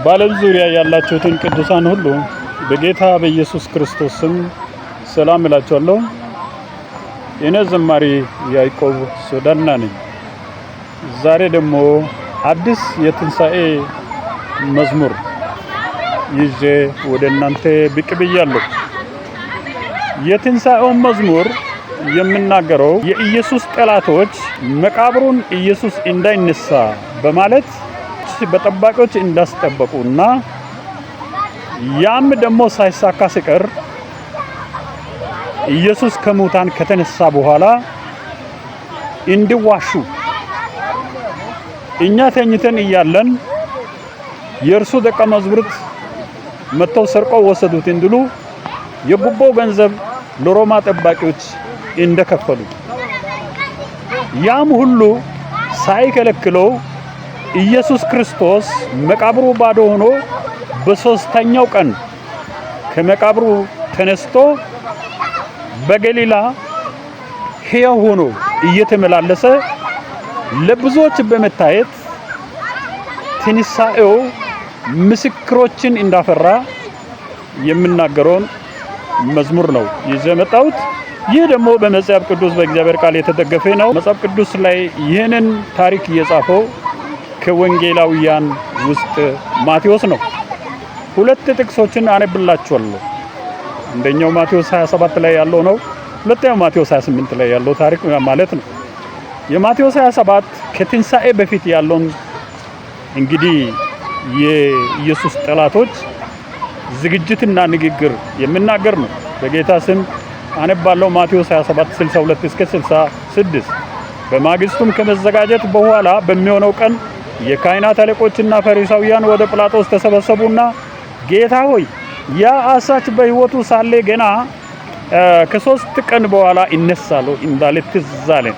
በዓለም ዙሪያ ያላችሁትን ቅዱሳን ሁሉ በጌታ በኢየሱስ ክርስቶስ ስም ሰላም እላችኋለሁ። እኔ ዘማሪ ያዕቆብ ሶዳና ነኝ። ዛሬ ደግሞ አዲስ የትንሣኤ መዝሙር ይዤ ወደ እናንተ ብቅ ብያለሁ። የትንሣኤውን መዝሙር የምናገረው የኢየሱስ ጠላቶች መቃብሩን ኢየሱስ እንዳይነሳ በማለት በጠባቂዎች እንዳስጠበቁና ያም ደግሞ ሳይሳካ ሲቀር ኢየሱስ ከሙታን ከተነሳ በኋላ እንዲዋሹ እኛ ተኝተን እያለን የእርሱ ደቀ መዛሙርት መጥተው ሰርቀው ወሰዱት እንዲሉ የጉቦው ገንዘብ ለሮማ ጠባቂዎች እንደከፈሉ ያም ሁሉ ሳይከለክለው ኢየሱስ ክርስቶስ መቃብሩ ባዶ ሆኖ በሶስተኛው ቀን ከመቃብሩ ተነስቶ በገሊላ ሕያው ሆኖ እየተመላለሰ ለብዙዎች በመታየት ትንሣኤው ምስክሮችን እንዳፈራ የምናገረውን መዝሙር ነው ይዤ የመጣሁት። ይህ ደግሞ በመጽሐፍ ቅዱስ በእግዚአብሔር ቃል የተደገፈ ነው። መጽሐፍ ቅዱስ ላይ ይህንን ታሪክ የጻፈው ከወንጌላውያን ውስጥ ማቴዎስ ነው። ሁለት ጥቅሶችን አነብላችኋለሁ። አንደኛው ማቴዎስ 27 ላይ ያለው ነው። ሁለተኛው ማቴዎስ 28 ላይ ያለው ታሪክ ማለት ነው። የማቴዎስ 27 ከትንሣኤ በፊት ያለውን እንግዲህ የኢየሱስ ጠላቶች ዝግጅትና ንግግር የሚናገር ነው። በጌታ ስም አነባለሁ። ማቴዎስ 27 62 እስከ 66። በማግስቱም ከመዘጋጀት በኋላ በሚሆነው ቀን የካህናት አለቆችና ፈሪሳውያን ወደ ጲላጦስ ተሰበሰቡና ጌታ ሆይ፣ ያ አሳች በሕይወቱ ሳለ ገና ከ3 ቀን በኋላ ይነሳሉ እንዳለ ትዝ አለን።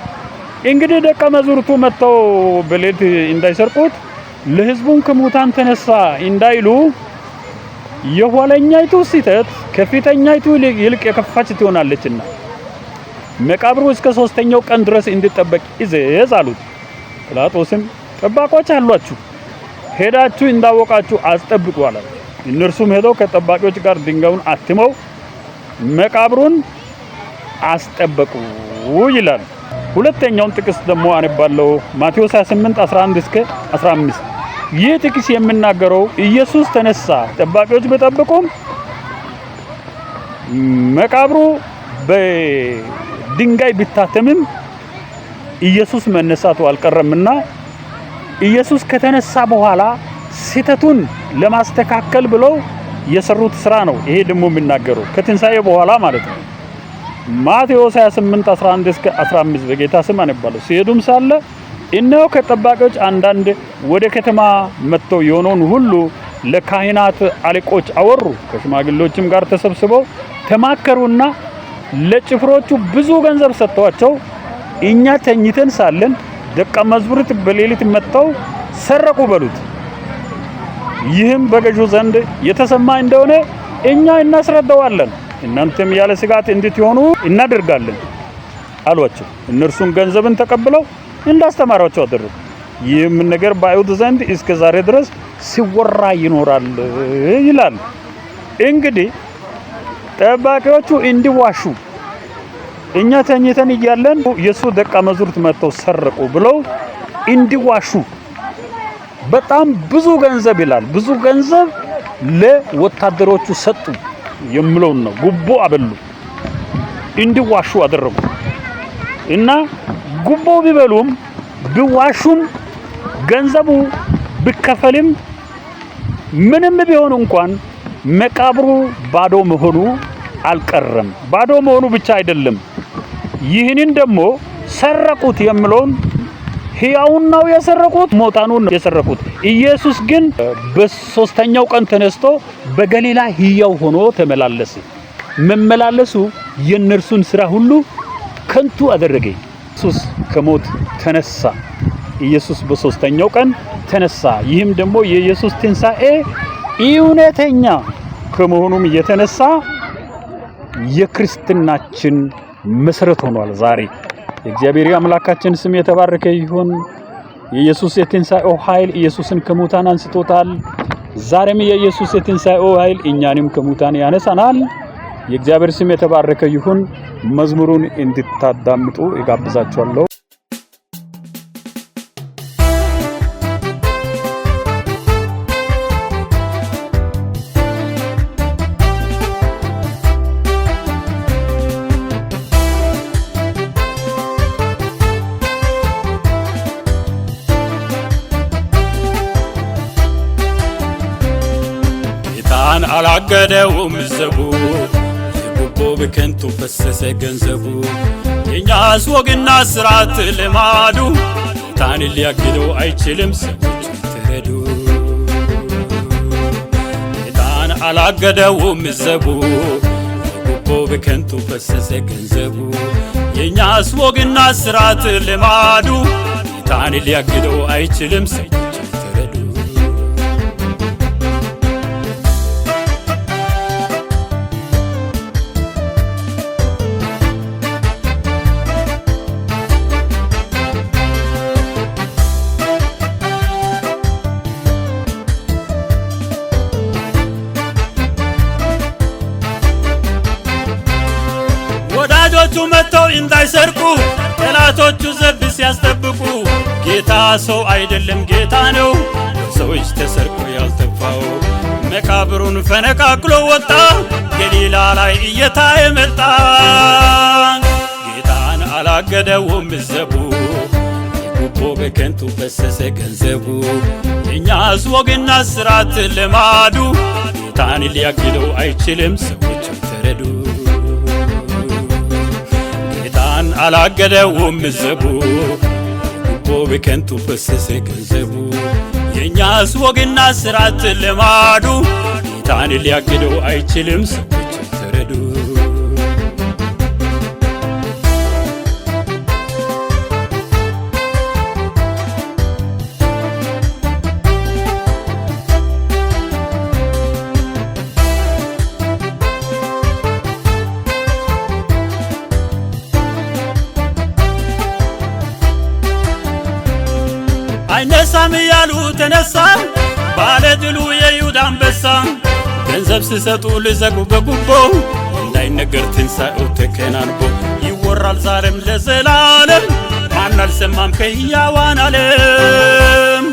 እንግዲህ ደቀ መዛሙርቱ መጥተው በሌሊት እንዳይሰርቁት ለሕዝቡም ከሙታን ተነሳ እንዳይሉ የኋለኛይቱ ስህተት ከፊተኛይቱ ይልቅ የከፋች ትሆናለችና መቃብሩ እስከ ሶስተኛው ቀን ድረስ እንዲጠበቅ እዘዝ አሉት። ጲላጦስም ጠባቆች አሏችሁ፣ ሄዳችሁ እንዳወቃችሁ አስጠብቁ አላቸው። እነርሱም ሄደው ከጠባቂዎች ጋር ድንጋዩን አትመው መቃብሩን አስጠበቁ ይላል። ሁለተኛውን ጥቅስ ደግሞ አነባለሁ። ማቴዎስ 28 11 እስከ 15። ይህ ጥቅስ የሚናገረው ኢየሱስ ተነሳ፣ ጠባቂዎች ቢጠብቁም መቃብሩ በድንጋይ ቢታተምም ኢየሱስ መነሳቱ አልቀረምና ኢየሱስ ከተነሳ በኋላ ስህተቱን ለማስተካከል ብለው የሰሩት ስራ ነው። ይሄ ደግሞ የሚናገረው ከትንሣኤ በኋላ ማለት ነው። ማቴዎስ 28 11 እስከ 15 በጌታ ስም አነባለሁ። ሲሄዱም ሳለ እነሆ ከጠባቂዎች አንዳንድ ወደ ከተማ መጥተው የሆነውን ሁሉ ለካህናት አለቆች አወሩ። ከሽማግሌዎችም ጋር ተሰብስበው ተማከሩና ለጭፍሮቹ ብዙ ገንዘብ ሰጥተዋቸው እኛ ተኝተን ሳለን ደቀ መዛሙርት በሌሊት መጥተው ሰረቁ በሉት። ይህም በገዢው ዘንድ የተሰማ እንደሆነ እኛ እናስረዳዋለን፣ እናንተም ያለ ስጋት እንድትሆኑ እናደርጋለን አሏቸው። እነርሱም ገንዘብን ተቀብለው እንዳስተማሯቸው አደረጉ። ይህም ነገር በአይሁድ ዘንድ እስከ ዛሬ ድረስ ሲወራ ይኖራል ይላል። እንግዲህ ጠባቂዎቹ እንዲዋሹ እኛ ተኝተን እያለን የሱ ደቀ መዛሙርት መጥተው ሰረቁ ብለው እንዲዋሹ በጣም ብዙ ገንዘብ ይላል። ብዙ ገንዘብ ለወታደሮቹ ሰጡ የሚለውን ነው። ጉቦ አበሉ፣ እንዲዋሹ አደረጉ። እና ጉቦ ቢበሉም ቢዋሹም ገንዘቡ ቢከፈልም ምንም ቢሆን እንኳን መቃብሩ ባዶ መሆኑ አልቀረም። ባዶ መሆኑ ብቻ አይደለም፣ ይህንን ደግሞ ሰረቁት የሚለውን ሕያውን ነው የሰረቁት፣ ሞታኑን ነው የሰረቁት። ኢየሱስ ግን በሶስተኛው ቀን ተነስቶ በገሊላ ሕያው ሆኖ ተመላለሰ። መመላለሱ የእነርሱን ስራ ሁሉ ከንቱ አደረገ። ኢየሱስ ከሞት ተነሳ። ኢየሱስ በሶስተኛው ቀን ተነሳ። ይህም ደግሞ የኢየሱስ ትንሣኤ እውነተኛ ከመሆኑም የተነሳ የክርስትናችን መሰረት ሆኗል። ዛሬ የእግዚአብሔር አምላካችን ስም የተባረከ ይሁን። የኢየሱስ የትንሣኤው ኃይል ኢየሱስን ከሙታን አንስቶታል። ዛሬም የኢየሱስ የትንሣኤው ኃይል እኛንም ከሙታን ያነሳናል። የእግዚአብሔር ስም የተባረከ ይሁን። መዝሙሩን እንድታዳምጡ እጋብዛችኋለሁ። ጌታን አላገደውም ዘቡ፣ የጉቦ በከንቱ ፈሰሰ ገንዘቡ። የእኛስ ወግና ስርዓት ልማዱ ጌታን ሊያግደው አይችልም፣ ሰዎች ተረዱ። ጌታን አላገደውም ዘቡ፣ የጉቦ በከንቱ ፈሰሰ ገንዘቡ። የእኛስ ወግና ስርዓት ልማዱ ጌታን ሊያግደው አይችልም፣ ሰዎች ተረዱ። ወዳጆቹ መጥተው እንዳይሰርቁ ጠላቶቹ ዘብ ሲያስጠብቁ፣ ጌታ ሰው አይደለም ጌታ ነው፣ ሰዎች ተሰርቆ ያልጠፋው። መቃብሩን ፈነቃቅሎ ወጣ፣ ገሊላ ላይ እየታየ መጣ። ጌታን አላገደውም ዘቡ፣ የጉቦ በከንቱ ፈሰሰ ገንዘቡ። የእኛስ ወግና ስርዓት ልማዱ ጌታን ሊያግደው አይችልም፣ ሰዎች ተረዱ። ጌታን አላገደውም ዘቡ፣ የጉቦ በከንቱ ፈሰሰ ገንዘቡ። የእኛስ ወግና ስርዓት ልማዱ ጌታን ሊያግደው አይችልም፣ ሰዎች ተረዱ። አይነሳም እያሉ ተነሳ፣ ባለድሉ የይሁዳ አንበሳ። ገንዘብ ሲሰጡ ልዘጉ በጉቦ፣ እንዳይነገር ትንሣኤው ተከናንቦ። ይወራል ዛሬም ለዘላለም፣ ማን አልሰማም ከሕያዋን ዓለም?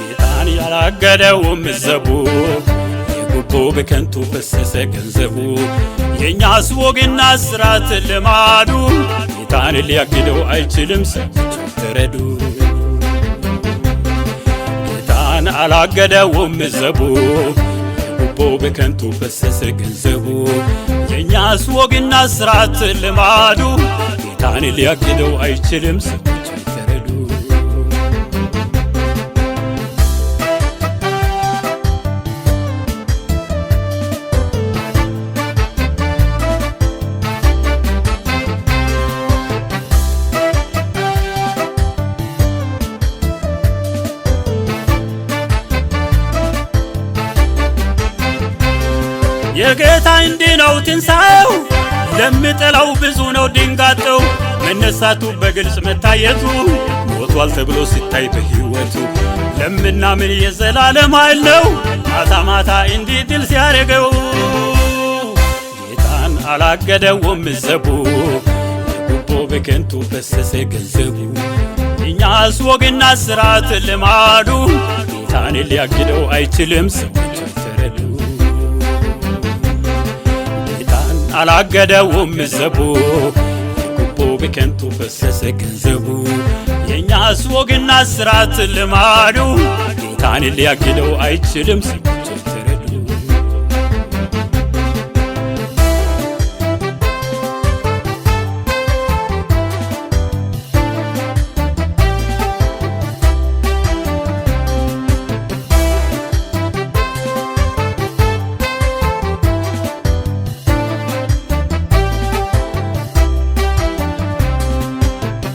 ጌታን ያላገደውም ዘቡ፣ የጉቦ በከንቱ ፈሰሰ ገንዘቡ። የእኛስ ወግና ስርዓት ልማዱ ጌታን ሊያግደው አይችልም፣ ሰዎች ተረዱ። ጌታን አላገደውም ዘቡ፣ የጉቦ በከንቱ ፈሰሰ ገንዘቡ። የእኛስ ወግና ስርዓት ልማዱ ጌታን ሊያግደው አይችልም፣ ሰዎች ተረዱ። የጌታ እንዲህ ነው ትንሣኤው፣ ለሚጠላው ብዙ ነው ድንጋጤው። መነሳቱ በግልጽ መታየቱ፣ ሞቷል ተብሎ ሲታይ በሕይወቱ፣ ለምናምን የዘላለም ኃይል ነው። ማታ ማታ እንዲህ ድል ሲያደርገው፣ ጌታን አላገደውም ዘቡ፣ የጉቦ በከንቱ ፈሰሰ ገንዘቡ። እኛስ ወግና ስርዓት ልማዱ ጌታን ሊያግደው አይችልም፣ ሰዎች ተረዱ። ጌታን አላገደውም ዘቡ፣ የጉቦ በከንቱ ፈሰሰ ገንዘቡ። የእኛስ ወግና ስርዓት ልማዱ ጌታን ሊያግደው አይችልም፣ ሰዎች